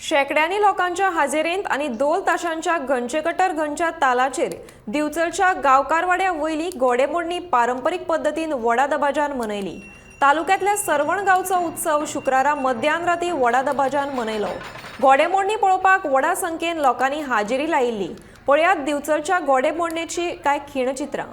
शेकड्यांनी लोकांच्या हाजेरेंत आनी धोल ताशांच्या घनचेकटर घनच्या तालाचेर दिवचलच्या गांवकारवाड्या वयली घोडेमोडणी पारंपरीक पद्दतीन व्हडा दबाज्यान मनयली. तालुक्यांतल्या सर्वण गांवचो उत्सव शुक्रारा मध्यान राती व्हडा दबाज्यान मनयलो. घोडेमोडणी पळोवपाक व्हडा संख्येन लोकांनी हाजेरी लायिल्ली. पळयात दिवचलच्या घोडेमोडणेची कांय खीणचित्रां.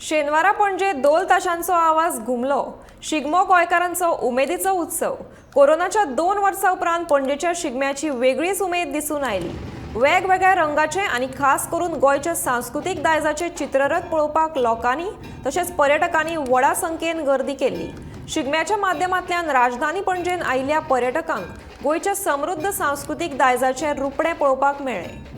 शेनवारा पणजे धोल ताशांचो आवाज घुमलो. शिगमो गोंयकारांचो उमेदीचो उत्सव. कोरोनाच्या 2 वर्सां उपरांत पणजेच्या शिगम्याची वेगळीच उमेद दिसून आयली. वेगवेगळ्या रंगाचे आनी खास करून गोंयच्या सांस्कृतीक दायजाचे चित्ररथ पळोवपाक लोकांनी तशेंच पर्यटकांनी व्हडा संख्येन गर्दी केल्ली. शिगम्याच्या माध्यमांतल्यान राजधानी पणजेन आयिल्ल्या पर्यटकांक गोंयच्या समृद्ध सांस्कृतीक दायजाचें रुपडें पळोवपाक मेळ्ळें.